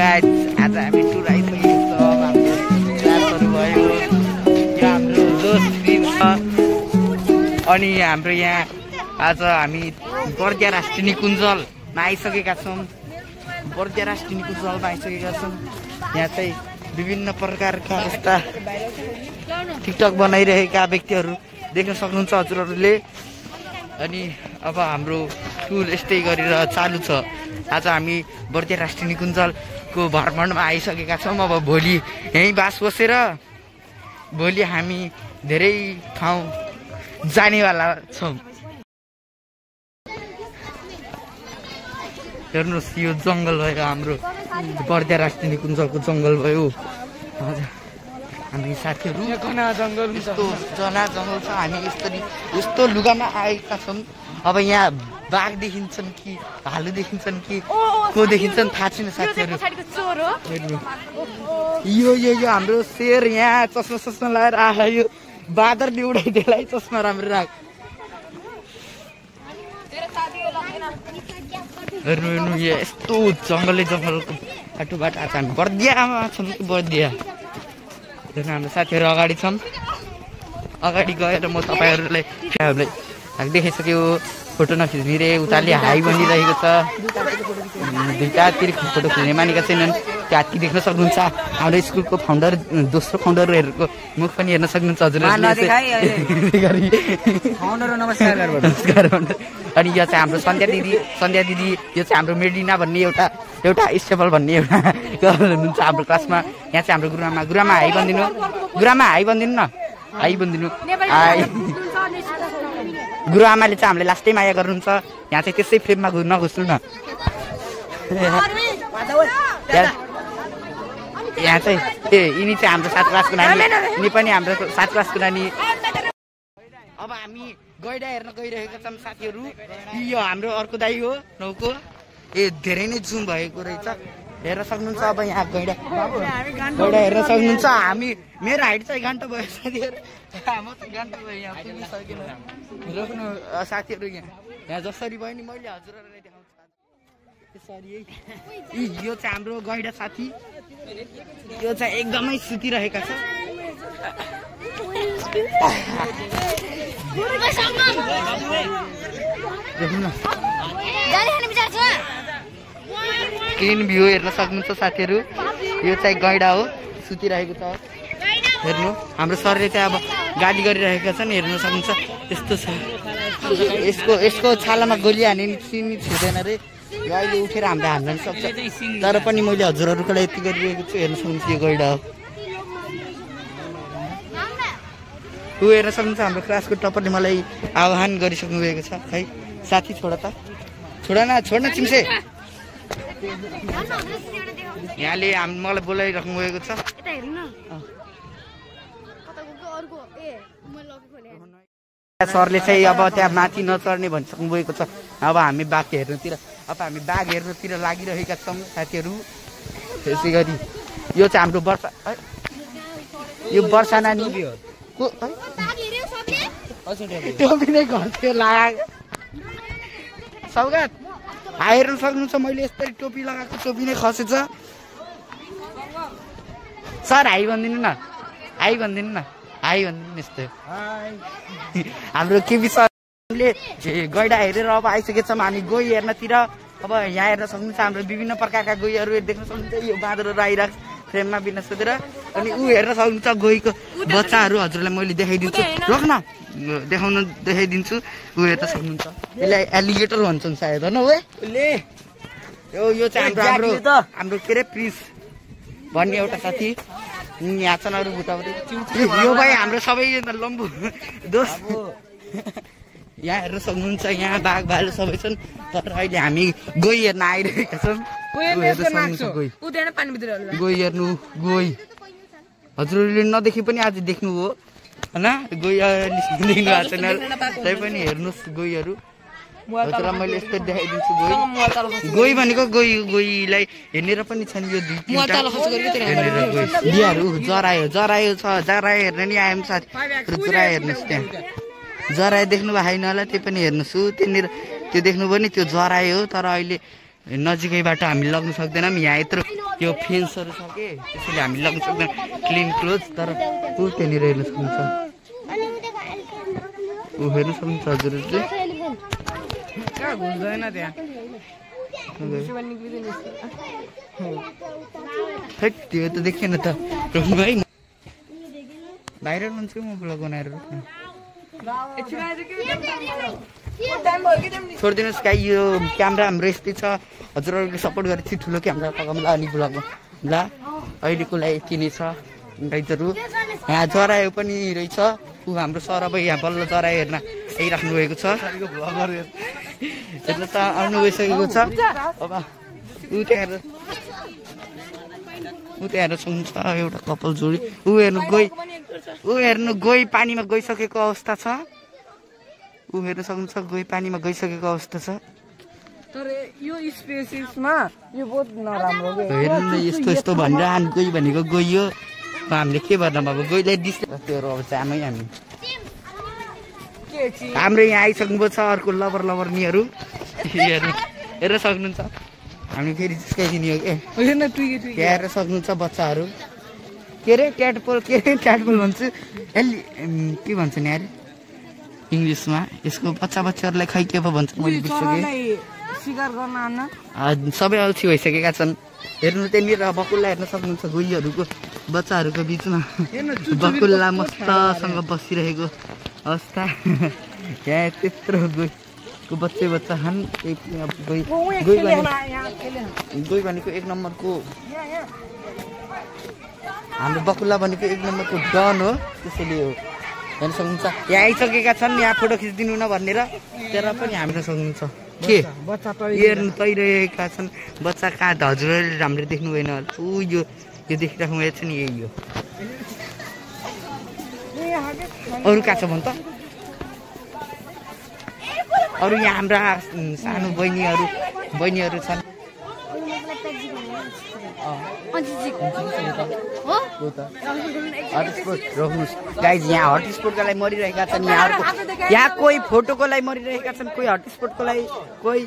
Guys आज हामी tour आइसकेको छ हाम्रो क्लासहरु भयो यो हाम्रो दोस्त टिम छ अनि हाम्रो यहाँ आज हामी बर्दिया राष्ट्रिय निकुञ्जलमा आइसकेका छौं बर्दिया राष्ट्रिय निकुञ्जलमा आइसकेका छौं यहाँ चाहिँ विभिन्न प्रकारका यस्ता टिकटक बनाइरहेका व्यक्तिहरु देख्न सक्नुहुन्छ हजुरहरुले अनि अब हाम्रो टुर यस्तै गरेर चालु छ आज हामी बर्दिया राष्ट्रिय निकुञ्जलको भ्रमणमा आइसकेका छौं अब भोलि यही बास बसेर भोलि हामी धेरै ठाउँ जानेवाला छौं हेर्नुस् यो जंगल भयो हाम्रो बर्दिया राष्ट्रिय निकुञ्जलको जंगल भयो हजुर हामी साथीहरु घना जंगल यस्तो जना जंगल छ हामी यस्तो लुगामा आएका छौं अब यहाँ बाघ देखिन्छन् कि भालु देखिन्छन् कि को देखिन्छन् थाहा छैन साथीहरु यो हाम्रो शेर यहाँ चस्मा लगाएर आयो यो बादरले उडाइदेलाई चस्मा राम्रो राख हेर्नु यो यस्तो जंगलको बाटोबाट आज हामी बर्दियामा छौं कि बर्दिया हाम्रो साथीहरु अगाडि छन् अगाडि गएर म तपाईहरुलाई देखाइसक्यो फोटो नखिच्ने रे उताले हाई बनिरहेको छ दुईटातिर फोटो खिच्ने मानेका छैनन् त्यहाँ देख्न सक्नुहुन्छ हाम्रो स्कुलको फाउन्डर दोस्रो फाउन्डरहरुको मुख पनि हेर्न सक्नुहुन्छ हजुरहरुले अनि यो चाहिँ हाम्रो सन्ध्या दिदी यो चाहिँ हाम्रो मेडिना भन्ने एउटा स्टेबल भन्ने एउटा गर्ल हुनुहुन्छ हाम्रो क्लासमा यहाँ चाहिँ हाम्रो गुरुआमा हाई बन्दिनु न हाई बन्दिनु गुरुआमाले चाहिँ हामीले लास्टै माया गर्नुहुन्छ यहाँ चाहिँ त्यसै फ्रेममा नघुस्नु न यहाँ चाहिँ यिनी चाहिँ हाम्रो 7 क्लासको नानी यिनी पनि हाम्रो 7 क्लासको नानी अब हामी गैडा हेर्न गइरहेका छौं साथीहरु यो हाम्रो अर्को दाइ हो नौको धेरै नै जुम भएको रहेछ हेर्न सक्नुहुन्छ अब यहाँ गैडा हेर्न सक्नुहुन्छ हामी मेरो हाइट चाहिँ घण्टा भयो साथीहरु म चाहिँ घण्टा भयो यहाँ पुगिसकेन रोक्नु साथीहरु यहाँ जसरी भयो नि मैले हजुरहरुलाई देखाउँछु त्यसरी यो चाहिँ हाम्रो गैडा साथी यो चाहिँ एकदमै सुतिरहेका छ क्लिन भ्यू हेर्न सक्नुहुन्छ साथीहरु यो चाहिँ गैडा हो सुतिरहेको छ हेर्नु हाम्रो सरले चाहिँ अब गाली गरिरहेका छन् हेर्न सक्नुहुन्छ यस्तो छ यसको छालामा गोली हाने नि छुँदैन रे यो अहिले उठेर हामीले हान्न सक्छ तर पनि मैले हजुरहरुको लागि यति गरिरहेको छु हेर्न सक्नुहुन्छ यो गैडा हो हेर्न सक्नुहुन्छ हाम्रो क्लासको टपरले मलाई आह्वान गरिसक्नु भएको छ खै साथी छोड्न चिम्से यहाँले मलाई बोलाइराख्नु भएको छ सरले चाहिँ अब त्यहाँ माथि नचढ्ने भनिसक्नु भएको छ अब हामी बाघ हेर्नुतिर लागिरहेका छौं साथीहरु त्यसै गरी यो चाहिँ हाम्रो वर्षा नानी टोपी नै घट्यो लाग सौगात हेर्न सक्नुहुन्छ मैले यस्तरी टोपी लगाएको टोपी नै खसेछ सर हाई भनिदिनु न यस्तो हाम्रो केबी सरले गैडा हेरेर अब आइसकेको छौं हामी गोही हेर्नतिर अब यहाँ हेर्न सक्नुहुन्छ हाम्रो विभिन्न प्रकारका गोहीहरु देख्न सक्नुहुन्छ यो बाँदरहरु आइरहेको फ्रेममा बिना सोधेर अनि हेर्न सक्नुहुन्छ गोहीको बच्चाहरु हजुरलाई मैले देखाइदिन्छु रोक्न देखाइदिन्छु हेर्न सक्नुहुन्छ यसलाई एलिगेटर भन्छन् सायद हैन यो चाहिँ हाम्रो के रे प्रिन्स भन्ने एउटा साथी यहाँ छन् अरु बुटाउरी यो भाइ हाम्रो सबै लम्बु दोस्त यहाँ हेर्न सक्नुहुन्छ यहाँ बाघ भालु सबै छन् तर अहिले हामी गोही हेर्न आइरहेका छौं गोही हेर्नु हजुरले नदेखि पनि आज देख्नु हो हैन गोही देख्नु भएको छैन तै पनि हेर्नुस् गोहीहरु हजुरलाई मैले यस्तो देखाइदिन्छु गोही भनेको गोहीलाई हेर्नेर पनि छन् यो दुई तीनटा लियाहरु जरायो छ जरायो हेर्न नि आएम साथी जरायो हेर्नुस् त्यहाँ जरायो देख्नु भएन होला त्यो पनि हेर्नुस् त्यहाँनिर त्यो देख्नु पनि त्यो जरायो हो तर अहिले नजिकैबाट हामी लग्न सक्दैनौं यहाँ यो फेन्सहरू छ के त्यसैले हामी लाग्न सक्दैन क्लिन क्लोज तर ऊ त्यहाँनिर हेर्न सक्नुहुन्छ ऊ हेर्न सक्नुहुन्छ हजुरहरूले घुम्दैन त्यहाँ त्यो त देखेन त रोक्नु है भाइरल हुन्छ म ब्लग बनाएर रोक्नु छोडिदिनुहोस् गाई यो क्यामेरा हाम्रो यस्तै छ हजुरहरूले सपोर्ट गरेर चाहिँ ठुलो क्यामेरा पकाउँला अनि ब्लग ल अहिलेको लागि यति नै छ गाइजहरू यहाँ जरायो पनि रहेछ ऊ हाम्रो सरब यहाँ बल्ल जरायो हेर्न आइराख्नु भएको छ हेर्नु त आउनु गइसकेको छ अब ऊ त्यहाँ सक्नुहुन्छ एउटा कपाल जोडी ऊ हेर्नु गई पानीमा गइसकेको अवस्था छ ऊ हेर्न सक्नुहुन्छ गई पानीमा गइसकेको अवस्था छ तर यो स्पेसिसमा यो बहुत नराम्रो हेर्नु न यस्तो यस्तो भनेर हान गई भनेको गइयो हामीले के भन्नु अब गइलाई डिस त्यो अब चामै हामी हाम्रो यहाँ आइसक्नुभएको छ अर्को लभरनीहरू हेर्न सक्नुहुन्छ हामी फेरि जिस्काइदिने हो के हेर्न सक्नुहुन्छ बच्चाहरू के अरे ट्याडपोल भन्छु के भन्छ नि अरे इङ्ग्लिसमा यसको बच्चाहरूलाई खै के पो भन्छ मैले बिर्सेँ सबै अल्छी भइसकेका छन् हेर्नु त्यहाँनिर बकुल्ला हेर्न सक्नुहुन्छ गोहीहरूको बच्चाहरूको बिचमा बकुल्ला मस्तसँग बसिरहेको अवस्था यहाँ त्यत्रो गोहीको बच्चा छन् गोही भनेको एक नम्बरको हाम्रो बकुल्ला भनेको एक नम्बरको डन हो त्यसैले हो हेर्न सक्नुहुन्छ यहाँ आइसकेका छन् यहाँ फोटो खिचिदिनु न भनेर तर पनि हामी सक्नुहुन्छ के हेर्नु पाइरहेका छन् बच्चा कहाँ हजुरहरूले राम्ररी देख्नु भएन ऊ यो देखिराख्नु भएको छ नि यही हो अरू कहाँ छ भन् त अरू यहाँ हाम्रा सानो बहिनीहरू छन् गाइज यहाँ हटस्पोटको लागि मरिरहेका छन् यहाँ कोही फोटोको लागि मरिरहेका छन् कोही हटस्पोटको लागि कोही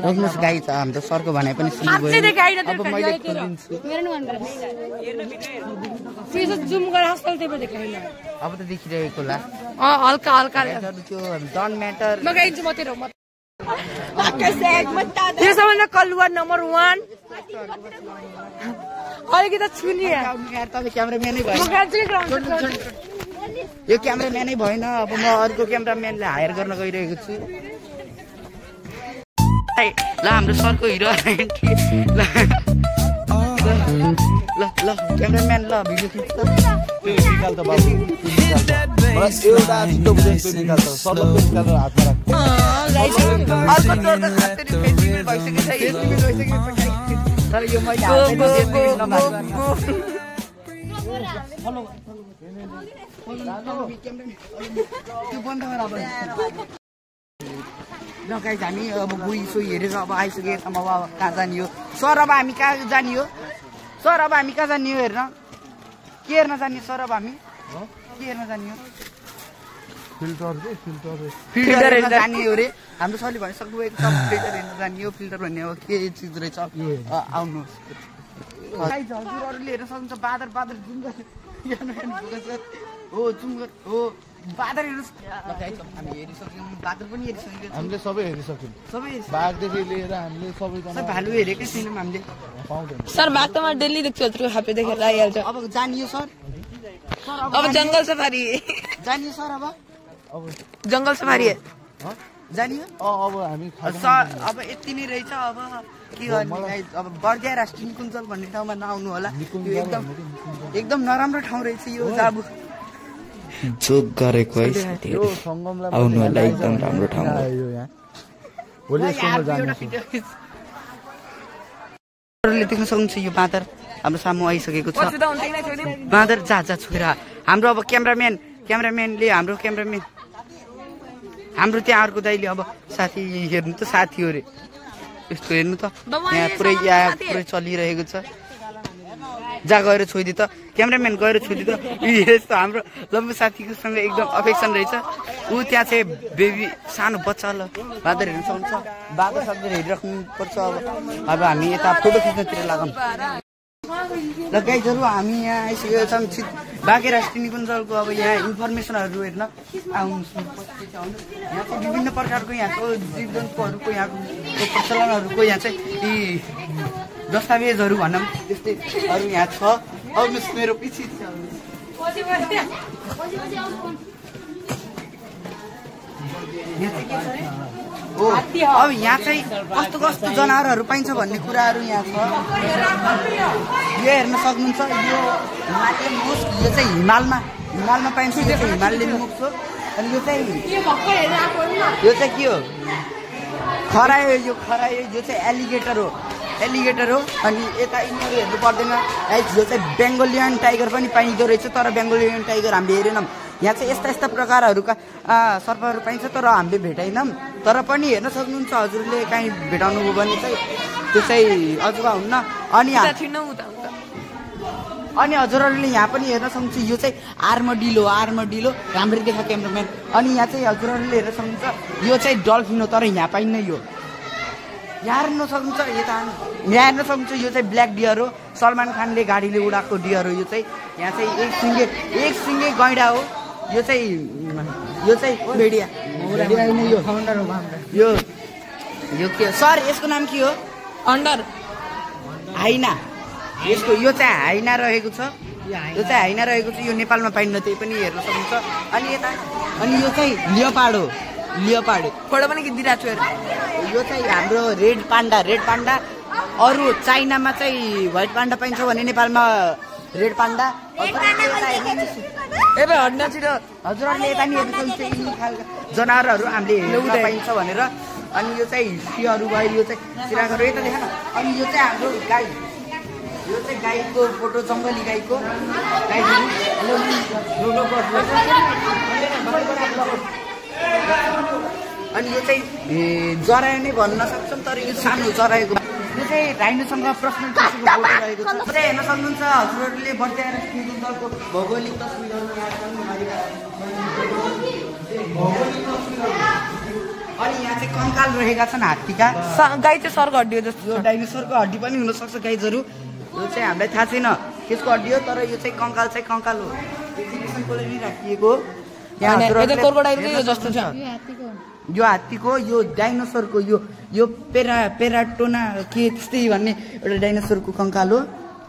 रोक्नुहोस् गाई छ हाम्रो सरको भनाइ पनि सुन्नु अब मैले अब त देखिरहेको होला हल्का त्यो डन्ट म्याटर सबभन्दा कलुवा नम्बर 1 अलिकति छुनी क्यामेराम्यानै भयो यो क्यामेराम्यानै भएन अब म अर्को क्यामेराम्यानलाई हायर गर्न गइरहेको छु ल हाम्रो सरको हिरो ल क्यामेराम्यान ल भिडियो खिच्छ निकाल त बाबु एउटा छिटो बुझ्दै त्यो निकाल त सबको निकाल हातमा राख अर्को तोर त खातै फेस्टिभल भइसकेछ तर यो मैले ल गाइस हामी अब गुई सोही हेरेर अब आइसकेको छौँ अब कहाँ जाने हो सर अब हामी कहाँ जाने हो सर अब हामी कहाँ जाने हो हेर्न के हेर्न जाने सर अब हामी के हेर्न जाने हो फिल्टर हेर्न जाने हो रे हाम्रो सरले भनिसक्नु भएको छ फिल्टर हेर्न जाने हो फिल्टर भन्ने अब के चिज रहेछ आउनुहोस् हजुरहरूले हेर्न सक्नुहुन्छ बादल हो बादल हेर्नुहोस् हामी हेरिसक्यौँ बादल पनि हेरिसक्यौँ हामीले सबै हेरिसक्यौँ बाघदेखि लिएर हामीले सबै भालु हेरेकै छैनौँ हामीले सर बाघ त म डेली देख्छु हजुरको खापे देखेर आइहाल्छ अब जानियो सर अब जंगल सफारी जानियो सर अब जंगल सफारी जानियो अब हामी अब यति नै रहेछ अब के गर्ने अब बर्दिया राष्ट्रिय निकुञ्जल भन्ने ठाउँमा नआउनु होला एकदम नराम्रो ठाउँ रहेछ यो जाबु जोक गरेको है आउनु होला एकदम राम्रो ठाउँ देख्न सक्नुहुन्छ यो बाँदर हाम्रो सामु आइसकेको छ बाँदर जा छोरा हाम्रो अब क्यामेराम्यानले हाम्रो त्यहाँ अर्को दाइले अब साथी हेर्नु त साथी हो रे यस्तो हेर्नु त यहाँ पुरै चलिरहेको छ जा गएर छोइदियो त क्यामेराम्यान गएर छोइदियो त यस्तो हाम्रो लम्बु साथीकोसँग एकदम अफेक्सन रहेछ ऊ त्यहाँ चाहिँ बेबी सानो बच्चा ल बाँदर हेर्नु सक्नुहुन्छ बाँदर सक्दर हेरिराख्नुपर्छ अब हामी यता फोटो खिच्नतिर लागौँ ल गाइजहरू हामी यहाँ आइसकेका छौँ बाँके राष्ट्रिय निकुञ्जको अब यहाँ इन्फर्मेसनहरू हेर्न आउनुहोस् यहाँ चाहिँ विभिन्न प्रकारको यहाँको जीव जन्तुहरूको यहाँको प्रचलनहरूको यहाँ चाहिँ यी दस्तावेजहरू भनौँ त्यस्तैहरू यहाँ छ आउनुहोस् मेरो पछि हो अब यहाँ चाहिँ कस्तो कस्तो जनावरहरू पाइन्छ भन्ने कुराहरू यहाँ छ यो हेर्न सक्नुहुन्छ यो हिमालयन मुस्क यो चाहिँ हिमालमा पाइन्छ यो चाहिँ हिमालयन मुस्क हो अनि यो चाहिँ के हो खरायो यो चाहिँ एलिगेटर हो अनि यता यिनीहरू हेर्नु पर्दैन यो चाहिँ बेङ्गोलियन टाइगर पनि पाइँदो रहेछ तर बेङ्गोलियन टाइगर हामीले हेरेनौँ यहाँ चाहिँ यस्ता प्रकारहरूका सर्पहरू पाइन्छ तर हामीले भेटाइनौँ तर पनि हेर्न सक्नुहुन्छ हजुरले काहीँ भेटाउनु भयो भने चाहिँ त्यो चाहिँ अजुवा हुन्न अनि हजुरहरूले यहाँ पनि हेर्न सक्नुहुन्छ यो चाहिँ आर्मडिलो राम्ररी देखा क्यामेराम्यान अनि यहाँ चाहिँ हजुरहरूले हेर्न सक्नुहुन्छ यो चाहिँ डल्फिन हो तर यहाँ पाइन्न यो यहाँ हेर्न सक्नुहुन्छ यो चाहिँ ब्ल्याक डियर हो सलमान खानले गाडीले उडाएको डियर हो यो चाहिँ यहाँ चाहिँ एक सिङ्गे गैँडा हो यो चाहिँ भेडिया यो के सर यसको नाम के हो अन्डर हाइना यो चाहिँ हाइना रहेको छ यो नेपालमा पाइन्न त्यही पनि हेर्न सक्नुहुन्छ अनि यो चाहिँ लियोपार्ड हो फोटो पनि खिचिदिरहेको छु यो चाहिँ हाम्रो रेड पान्डा अरू चाइनामा चाहिँ व्हाइट पान्डा पाइन्छ भने नेपालमा रेड पान्डा हजुरहरूले यता नि हेर्नु सक्नुहुन्छ यी खालका जनावरहरू हामीले हेर्न पाइन्छ भनेर अनि यो चाहिँ हिस्ट्रीहरू भयो यो चाहिँ सिराकहरू यता देखा न अनि यो चाहिँ हाम्रो गाई यो चाहिँ गाईको फोटो जङ्गली गाईको अनि यो चाहिँ जरायो नै भन्न सक्छौँ तर यो सानो जराएको यो चाहिँ राइनोसँग प्रश्न फोटो रहेको छ चाहिँ हेर्न सक्नुहुन्छ हजुरहरूले बर्दिया निकुञ्जको भौगोलिक तस्बिरहरू अनि यहाँ चाहिँ कङ्काल रहेका छन् हात्तीका गाई चाहिँ सरको हड्डी हो जस्तो यो डाइनोसरको हड्डी पनि हुनसक्छ गाइजहरू यो चाहिँ हामीलाई थाहा छैन त्यसको हड्डी हो तर यो चाहिँ कङ्काल हो एक्जिबिसनको लागि राखिएको यो हात्तीको यो डाइनोसरको यो पेराटोना के त्यस्तै भन्ने एउटा डाइनोसरको कङ्काल हो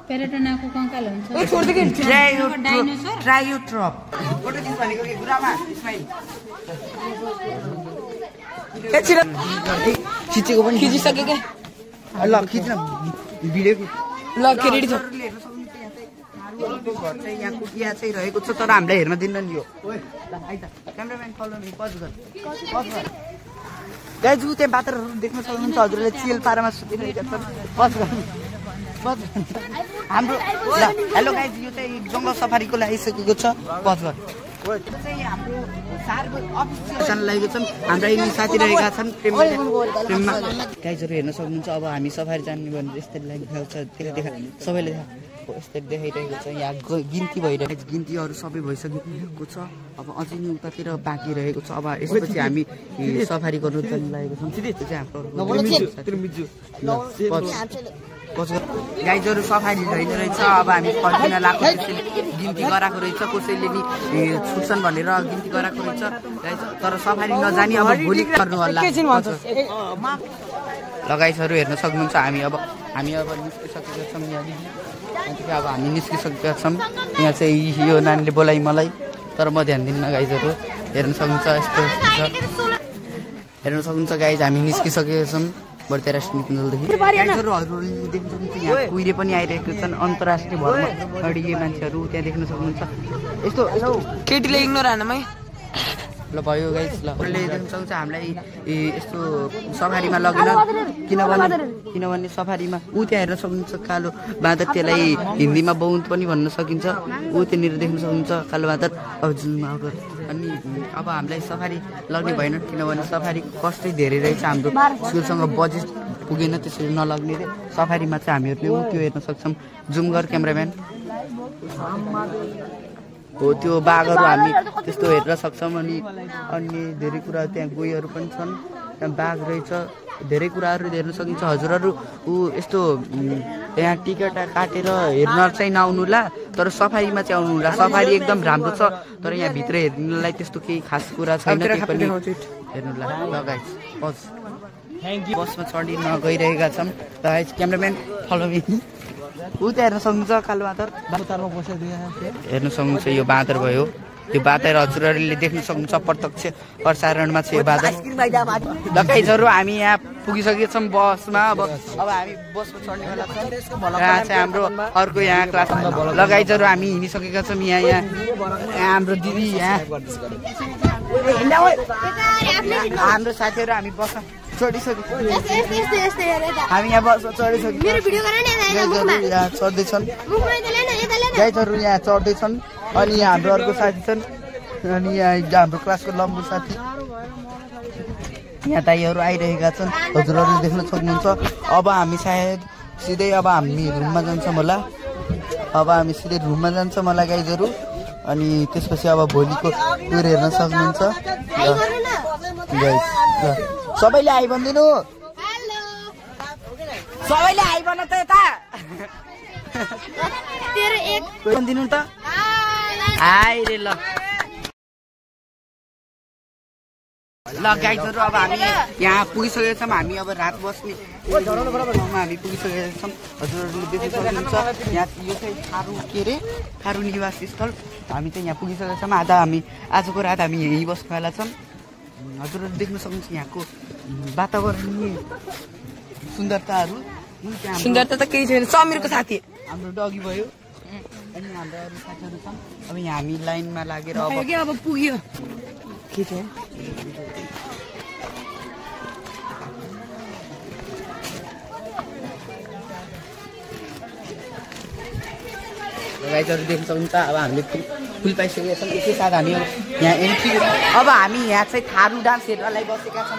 पेराटोनाको कङ्काल हुन्छ ट्रायोट्रप फोटो खिच भनेको के गुरामा खिचेको पनि खिचिसक्यो के ल खिच्न भिडियो ल के रेडी छ घर चाहिँ यहाँ कुटिया चाहिँ रहेको छ तर हामीलाई हेर्न दिन्न नि यो क्यामेराम्यान फलो मी पज गर गाइजु त्यहाँ बात्रहरू देख्न सक्नुहुन्छ हजुरले चिल पारामा सुतिरहेका छन् पज गर्नु हाम्रो हेलो गाइज यो चाहिँ जङ्गल सफारीको लागि आइसकेको छ पज गर चाहिँ हाम्रो अफिसियल लागेको छन् हाम्रा यिनी साथी रहेका छन् प्रेममा गाइजहरू हेर्न सक्नुहुन्छ अब हामी सफारी जाने भने यस्तै लागिरहेको छ देखा सबैले यस्तै देखाइरहेको छ यहाँ गिन्ती भइरहेको गिन्तीहरू सबै भइसकेको छ अब अझै नै उतातिर बाँकी रहेको छ अब यसपछि हामी सफारी गर्नु जानु लागेको छौँ त्यो चाहिँ हाम्रो गाइजहरू सफारी रहेछ अब हामी फर्किन लाग्छ गिन्ती गराएको रहेछ कसैले नि छुट्छन् भनेर गिन्ती गराएको रहेछ तर सफारी नजाने अब भोलि गर्नु होला लगाइसहरू हेर्न सक्नुहुन्छ हामी अब निस्किसकेका छौँ यहाँदेखि अब हामी निस्किसकेका छौँ यहाँ चाहिँ यो नानीले बोलाइ मलाई तर म ध्यान दिन्न गाइजहरू हेर्न सक्नुहुन्छ यस्तो हेर्न सक्नुहुन्छ गाइज हामी निस्किसकेका छौँ बर्दिया राष्ट्रिय निकुञ्जदेखि गाइजहरू हजुरहरूले देख्न सक्नुहुन्छ यहाँ कुहिरे पनि आइरहेको छन् अन्तर्राष्ट्रिय भरमा अडिए मान्छेहरू त्यहाँ देख्न सक्नुहुन्छ यस्तो केटीले इग्नोर हान्मै ल भयो गाइस ल देख्न सक्नुहुन्छ हामीलाई यस्तो सफारीमा लगेन किनभने सफारीमा ऊ त्यहाँ हेर्न सक्नुहुन्छ कालो बाँदर त्यसलाई हिन्दीमा बौन्त पनि भन्न सकिन्छ ऊ त्यहाँनिर देख्न सक्नुहुन्छ कालो बाँदर अब जुनमा आउट अनि अब हामीलाई सफारी लग्ने भएन किनभने सफारी कस्तै धेरै रहेछ हाम्रो स्कुलसँग बजेट पुगेन त्यसरी नलग्ने रे सफारीमा चाहिँ हामीहरूले ऊ त्यो हेर्न सक्छौँ जुम गर क्यामेराम्यान हो त्यो बाघहरू हामी त्यस्तो हेर्न सक्छौँ अनि अन्य धेरै कुरा त्यहाँ गोहीहरू पनि छन् त्यहाँ बाघ रहेछ धेरै कुराहरू हेर्न सकिन्छ हजुरहरू ऊ यस्तो यहाँ टिकट काटेर हेर्न चाहिँ नआउनुला तर सफारीमा चाहिँ आउनुहोला सफारी एकदम राम्रो छ तर यहाँ भित्र हेर्नुलाई त्यस्तो केही खास कुरा छैन पनि हेर्नुला लगाइस बस बसमा चढिन गइरहेका छौँ गाइस क्यामेराम्यान फलो मी ऊ त्यहाँ हेर्न सक्नुहुन्छ कालो बाँदर हेर्न सक्नुहुन्छ यो बाँदर भयो त्यो बाँदर हजुरहरूले देख्न सक्नुहुन्छ प्रत्यक्ष प्रसारणमा छ यो बाँदर लगाइजहरू हामी यहाँ पुगिसकेका छौँ बसमा अब हामी बसमा चढ्ने बेला छौँ यहाँ चाहिँ हाम्रो अर्को यहाँ क्लास लगाइजहरू हामी हिँडिसकेका छौँ यहाँ हाम्रो दिदी यहाँ हाम्रो साथीहरू हामी बसमा चढिसक्यो हामी यहाँ बसमा चढिसक्यो चढ्दैछन् गाइजहरू यहाँ चढ्दैछन् अनि यहाँ हाम्रो अर्को साथी छन् अनि यहाँ हाम्रो क्लासको लम्बु साथी यहाँ दाइहरू आइरहेका छन् हजुरहरूले देख्न सक्नुहुन्छ अब हामी सायद सिधै अब हामी रुममा जान्छौँ होला अब हामी सिधै रुममा जान्छौँ होला गाइजहरू अनि त्यसपछि अब भोलिको टुर हेर्न सक्नुहुन्छ सबैले आइ भनिदिनु सबैले आइ भन त यता भनिदिनु त आइ रे ल गाइजहरू अब हामी यहाँ पुगिसकेका छौँ हामी अब रात बस्ने हामी पुगिसकेका छौँ हजुरहरूले देख्न सक्नुहुन्छ यहाँ यो चाहिँ थारू के अरे थारू निवास स्थल हामी चाहिँ यहाँ पुगिसकेका छौँ आजको रात हामी यहीँ बस्नेवाला छौँ हजुरहरूले देख्न सक्नुहुन्छ यहाँको वातावरणीय सुन्दरताहरू सुन्दरता त केही छैन समीरको साथी हाम्रो डगी भयो अनि हाम्रो अरू साथीहरू छन् अब यहाँ हामी लाइनमा लागेर अब पुग्यो के थियो गाइजहरू देख्न सक्नुहुन्छ अब हामीले फुल पाइसकेका छौँ यसै साथ हामी यहाँ एन्ट्री अब हामी यहाँ चाहिँ थारू डान्स हेर्नलाई बसेका छौँ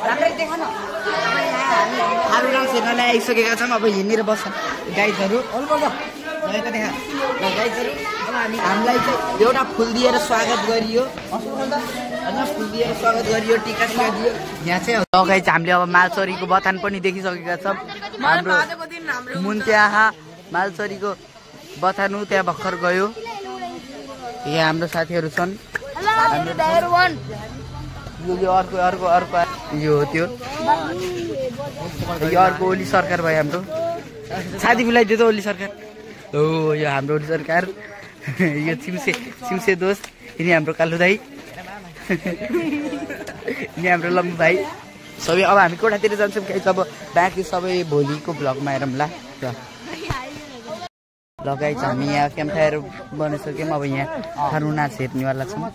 राम्रै देख न हामी थारू डान्स हेर्नलाई आइसकेका छौँ अब हिँडेर बस्छौँ गाइजहरू गाइजहरू अब हामीलाई चाहिँ एउटा फुल दिएर स्वागत गरियो फुल दिएर स्वागत गरियो टिका सिका दियो यहाँ चाहिँ लगाइ चाहिँ हामीले अब मालचरीको बथान पनि देखिसकेका छौँ हाम्रो मुन्त्याहा मालचरीको बथानु त्यहाँ भर्खर गयो यहाँ हाम्रो साथीहरू छन् यो अर्को अर्को अर्को यो हो त्यो यो अर्को ओली सरकार भयो हाम्रो साथी मिलाइदियो त ओली सरकार हो यो हाम्रो ओली सरकार यो छिम्से दोस्त यिनी हाम्रो कालु दाई यिनी हाम्रो लम्बु भाइ सबै अब हामी कोठातिर जान्छौँ केही अब बाँकी सबै भोलिको भ्लगमा हेरौँ ल लगाइ चाहिँ हामी यहाँ क्याम्प फायर बनाइसक्यौँ अब यहाँ थारू नाच हेर्नेवाला छौँ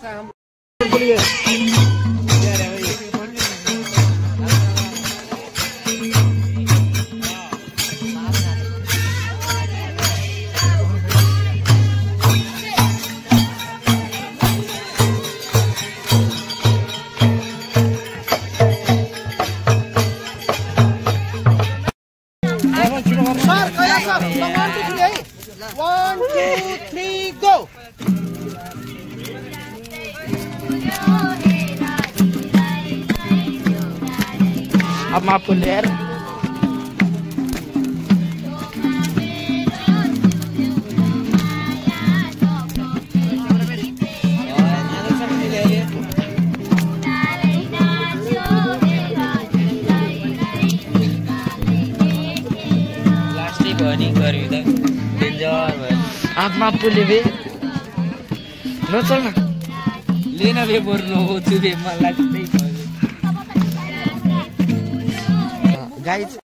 One, two, three, go! अब मैं आपको लेर आप माप लेबे न चल न लेना बे बोर्नु हो तुबे मलाई गाइस